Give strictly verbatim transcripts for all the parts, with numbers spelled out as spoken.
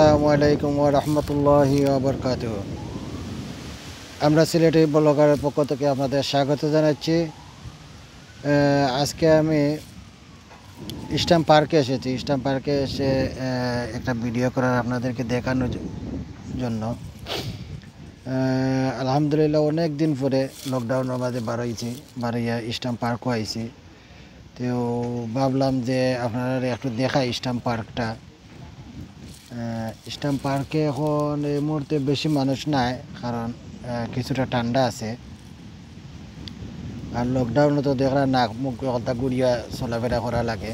আসসালামু আলাইকুম ওয়া রাহমাতুল্লাহি ওয়া বারাকাতুহু। আমরা সিলেটি ব্লগারের পক্ষ থেকে আপনাদের স্বাগত জানাচ্ছি। আহ, আজকে আমি ইস্টাম পার্কে এসেছি। ইস্টাম পার্কে এসে, আহ, একটা ভিডিও করার, আপনাদেরকে দেখানোর জ-, জন্য। আহ, আলহামদুলিল্লাহ, অনেক দিন পরে লকডাউনের মাঝে বারইছি, বারইয়া ইস্টাম পার্কও আইছি। তো ভাবলাম যে আপনারা একটু দেখাই ইস্টাম পার্কটা। আহ, ইস্টাম পার্কে এখন এই মুহূর্তে বেশি মানুষ নাই, কারণ, আহ, কিছুটা ঠান্ডা আছে। আর লকডাউনে তো দেখরা নাক মুখ কথা ঘুরিয়া চলাফেরা করা লাগে।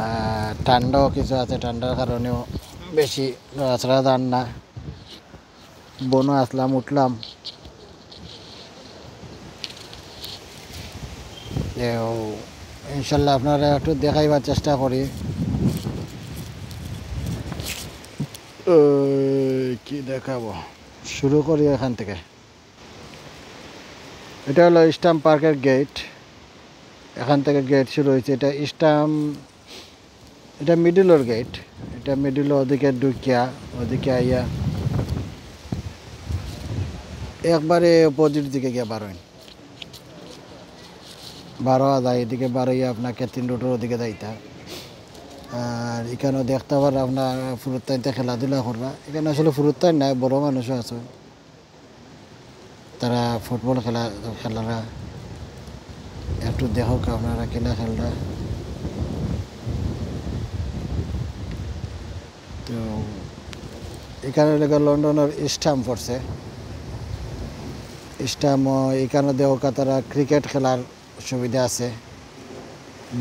আর ঠান্ডাও কিছু আছে, ঠান্ডার কারণেও বেশি নড়াচড়া যার না। বনো আসলাম, উঠলাম। তো ইনশাল্লাহ আপনারা একটু দেখাইবার চেষ্টা করি। ওই কি দেখাবো, শুরু করি এখান থেকে। এটা হলো ইস্টাম পার্কের গেট। এখান থেকে গেট শুরু হয়েছে। এটা ইস্টাম, এটা মিডিলর গেট। এটা মিডিল, ওদিকে ঢুকিয়া, ওদিকে আইয়া একবারে অপোজিট দিকে গিয়া বারইন। বারো যায়, এদিকে বারইয়া আপনার ক্যাথরিন রোডের ওদিকে যাইতা। আর এখানেও দেখতে পারেন আপনার ফুরুত্তাইনতে খেলাধুলা কররা। এখানে আসলে ফুরুত্তাইন নাই, বড় মানুষও আছে। তারা ফুটবল খেলা, খেলারা একটু দেখউক্কা আপনারা কিলা খেলরা। তো এখানে লেখা লন্ডনের ইস্টাম পড়ছে। ইস্টাম, এখানে দেখউক্কা তারা ক্রিকেট খেলার সুবিধা আছে,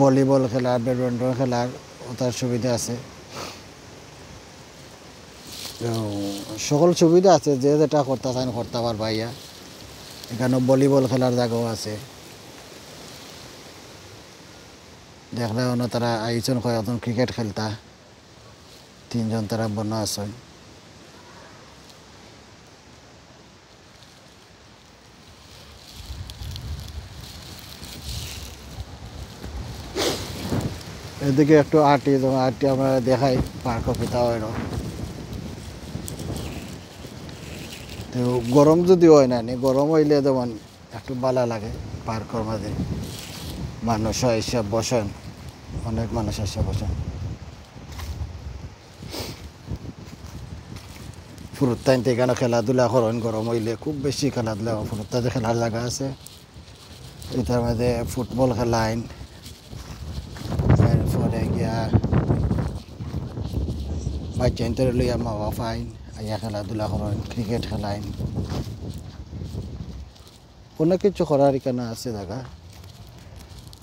ভলিবল খেলার, ব্যাডমিন্টন খেলার, ওটার সুবিধা আছে। তো সকল সুবিধা আছে, যে যেটা করতা চাইন করতা পারবা ইয়া। এখানে ভলিবল খেলার জায়গাও আছে। দেখরা অনো তারা আইছইন কয়েকজন ক্রিকেট খেলতা, তিনজন তারা বনো আছইন। এদিকে একটু আটি, যেমন আটি আমরা দেখাই পার্কও কিতা অয় না। তো গরম যদি অয় না নি, গরম অইলে যেমন একটু ভালা লাগে পার্কর মাঝে। মানুষ এসে বসেন, অনেক মানুষ এসে বসেন। ফুরুত্তাইনতে এখানে খেলাধুলা করইন, গরম অইলে খুব বেশি খেলাধুলা। ফুরুত্তাইনতে খেলার জায়গা আছে, এটার মাঝে ফুটবল খেলাইন, এরপরে গিয়া বাচ্চাইন্তরে লইয়া মা বাপ আইন, আইয়া খেলাধুলা করইন, ক্রিকেট খেলাইন, অনেক কিছু করার এখানে আছে জায়গা।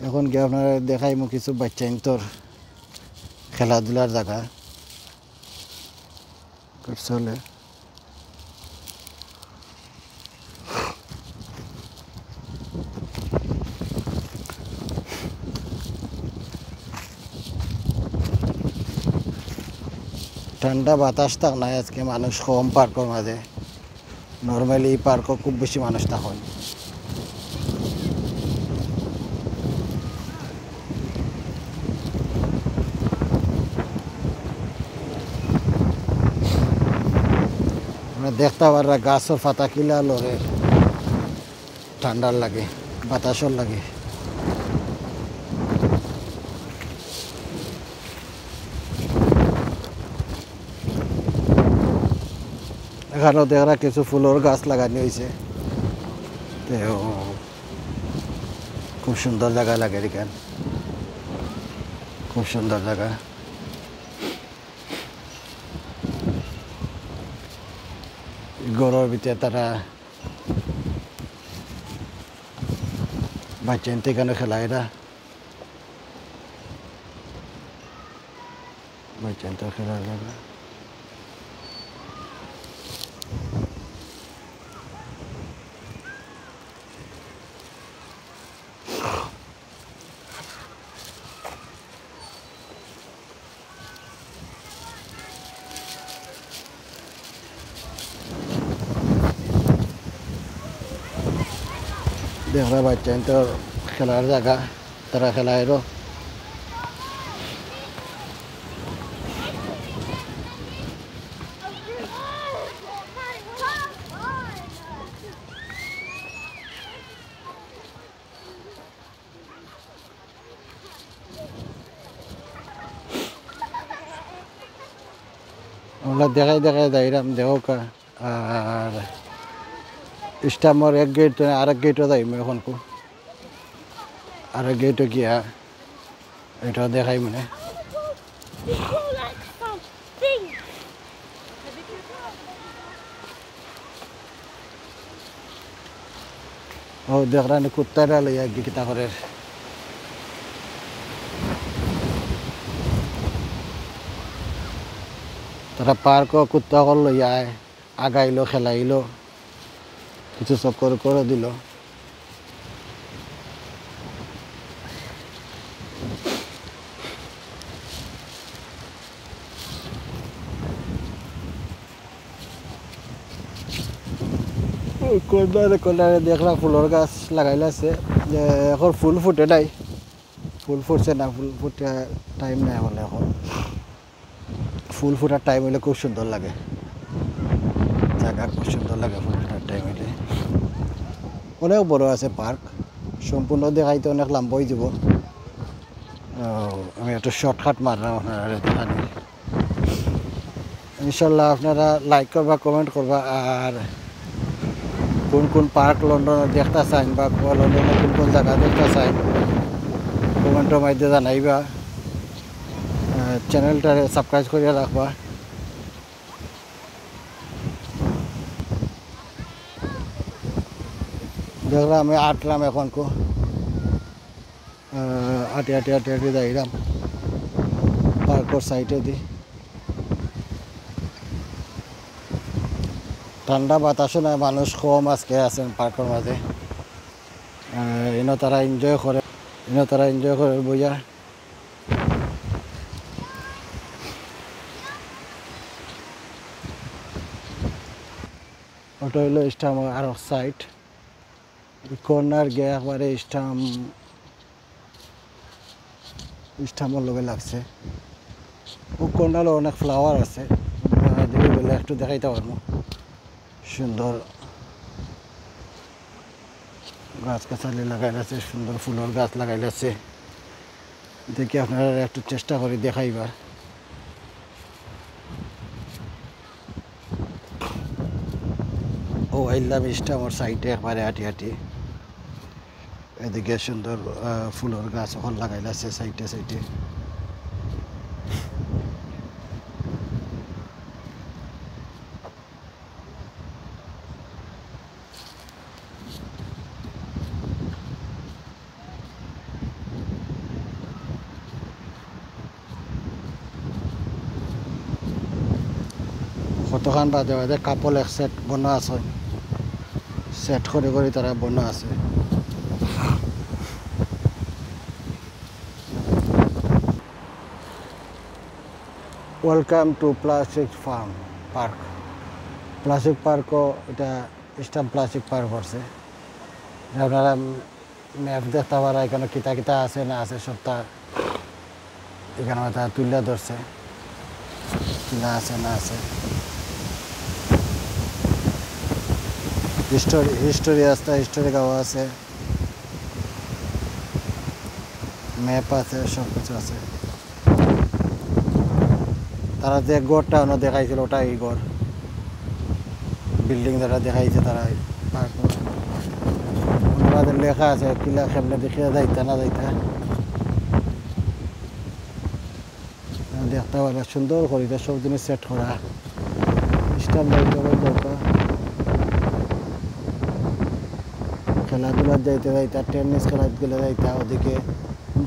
এখন গিয়া আপনারা দেখাইমু কিছু বাচ্চাইন্তর খেলাধুলার জায়গা। চলে। ঠান্ডা বাতাস থাক নাই আজকে, মানুষ কম পার্কর মাঝে। নরমালি এই পার্কও খুব বেশি মানুষ থাকইন। আমরা দেখতা পাররা গাছর পাতা কিলা লড়ের ঠান্ডার লাগে, বাতাসর লাগে। এখানেও দেখরা কিছু ফুলর গাছ লাগানি অইছে। তো খুব সুন্দর জাগা লাগে এখান, খুব সুন্দর জাগা। ঘরর ভিতরে তারা বাচ্চাইন্তে এখানে খেলাইরা। বাচ্চাইন্তে খেলাইরা। দেখরা বাচ্চাইন্তর খেলার জাগা, তারা খেলাইরো। আমরা দেখাই দেখাই যাইরাম, দেখউক্কা। আর ইস্টামর এক গেইট থনে আরেক গেইটও যাইমু অখন কু। আরেক গেইটও গিয়া ইটাও দেখাইমু নে। অউ দেখরানি কুত্তারে লইয়া গি কিতা করের। তারা পার্কো কুত্তা অকল লইয়া আয়, আগাইলো, খেলাইলো, কিছু চক্কর করে দিল। কর্নারে কর্নারে দেখরা ফুলর গাছ লাগাইল আছে, যে অখন ফুল ফুটে নাই, ফুল ফুটছে না, ফুল ফুটে টাইম নাই বলে অখন। ফুল ফুটার টাইম অইলে খুব সুন্দর লাগে, জাগা খুব সুন্দর লাগে ফুল ফুটার টাইম অইলে। অনেক বড় আছে পার্ক, সম্পূর্ণ দেখাইতে অনেক লম্বা অই যিবো। আহ, আমি একটু শর্টকাট মারলাম আপনারারে দেখানি। ইনশাল্লাহ আপনারা লাইক করবা, কমেন্ট করবা, আর কুন কুন পার্ক লন্ডনো দেখতা চাইন বা লন্ডনো কুন কুন জাগা দেখতা চাইন, কমেন্টর মাধ্যমে জানাইবা। আহ, চ্যানেলটারে সাবস্ক্রাইব করিয়া রাখবা। দেখরা আমি আটলাম অখন কু। আহ, আটি আটি আটি আটি যাইরাম পার্কর সাইডেদি। ঠান্ডা বাতাসও নাই, মানুষ কম আজকে আছেন পার্কর মাঝে। আহ, ইনো তারা এনজয় করে, ইনো তারা এনজয় করে বইয়া। ওটা হইলো ইস্টাম আরো সাইড। কর্নার গিয়া একবারে ইস্টাম, ইস্টামর লগে লাগছে। ও কর্নারও অনেক ফ্লাওয়ার আছে, আপনারা যদি বলে একটু দেখাইতে পারবো। সুন্দর গাছ গাছালি লাগাইল আছে, সুন্দর ফুলর গাছ লাগাইল আছে। দেখি আপনারা একটু চেষ্টা করি দেখাইবার। ও আইলাম ইস্টামর সাইডে একবারে আটি আটি। এদিকে সুন্দর, আহ, ফুলর গাছ অকল লাগাইল আছে সাইডে সাইডে। কতখান বাদে বাদে কাপল এক সেট বনা আছে, সেট করি করি তারা বনা আছে। Welcome to Plastic Farm Park. Plastic পার্কও এটা, ইস্টাম প্লাস্টিক পার্ক করছে। আপনারা ম্যাপ দেখতে পারা, এখানো কিতা কিতা আছে না আছে সবটা এখানো তারা তুলিয়া ধরছে, কিতা আছে না আছে। হিস্টোরি, হিস্টোরি আছে, হিস্টোরি গাওয়া আছে, ম্যাপ আছে, সব কিছু আছে। তারা যে ঘরটা অনো দেখাইছিল, ওটা এই ঘর, বিল্ডিং যেটা দেখাইছে তারা। তারপর ওনাদের লেখা আছে, কিলা কেমনে দেখিয়া যাইতা না যাইতা। দেখতে পারে সুন্দর করি এটা সব জিনিস সেট করা। স্টাম্প লাইট আবার দরকার। খেলাধুলার যাইতে যাইতা, টেনিস খেলাত গেলে যাইতা, ওদিকে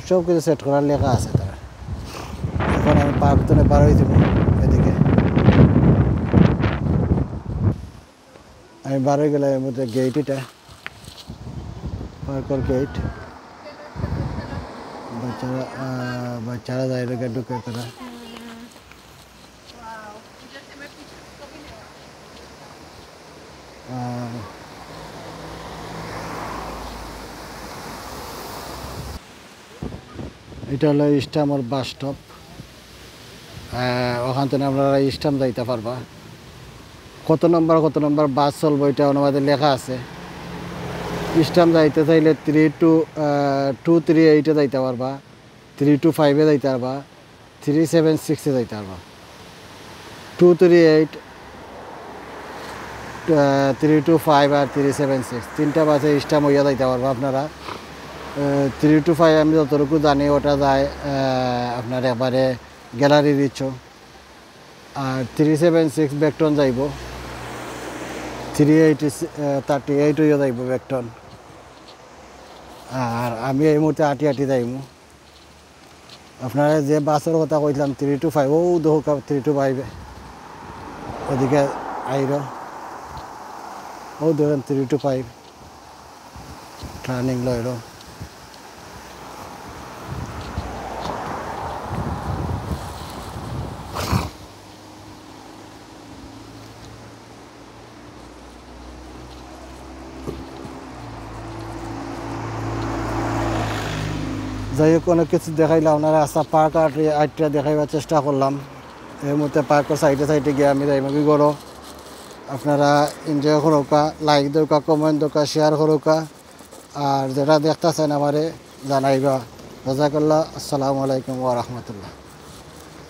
সব কিছু সেট করার লেখা আছে তারা। এখন আমি পার্ক থেকে বার হয়ে যাবো এদিকে। আমি বার হয়ে গেলাম, এর মধ্যে গেট এটা, পার্কর গেট। বাচ্চারা, আহ, বাচ্চারা যাইরে ঢুকে তারা। আহ, এটা হলো ইস্টামর বাস স্টপ। আহ, ওখান থেকে আপনারা ইস্টাম যাইতে পারবা। কত নম্বর, কত নম্বর বাস চলবো, এটা অনুবাদে লেখা আছে। ইস্টাম যাইতে চাইলে থ্রি টু, আহ, টু থ্রি এইটে যাইতে পারবা, থ্রি টু ফাইভে যাইতে পারবা, থ্রি সেভেন সিক্সে যাইতে পারবা। Two three eight, three two five আর থ্রি সেভেন সিক্স, তিনটা বাসে স্ট্যাম্প অইয়া যাইতা পারবা আপনারা। থ্রি টু ফাইভ আমি যতটুকু জানি ওটা যায়, আহ, আপনার একবারে গ্যালারি রিচো। আর থ্রি সেভেন সিক্স বেকটন যাইবো, থ্রি এইট, থার্টি এইট অইয়া যাইবো বেকটন। আর আমি এই মুহূর্তে আটি আটি যাইমু। আপনারা যে বাসর কথা কইছিলাম, থ্রি টু ফাইভ, অউ দেখউক্কা থ্রি টু ফাইভ, ওদিকে আইরো, অউ দেখইন থ্রি টু ফাইভ টার্নিং লইরো। যাই হোক, অনেক কিছু দেখাইলাম, আপনারা রাস্তা পার্ক আইট্টা দেখাইবার চেষ্টা করলাম। এই মুহূর্তে পার্কর সাইডে সাইডে গিয়া আমি যাইমু কি করো। আপনারা এনজয় করউক্কা, লাইক দেউক্কা, কমেন্ট দেউক্কা, শেয়ার করউক্কা, আর যেটা দেখতা চাইন আমারে জানাইবা। জাজাকাল্লাহ, আসসালামু আলাইকুম ওয়া রাহমাতুল্লাহ।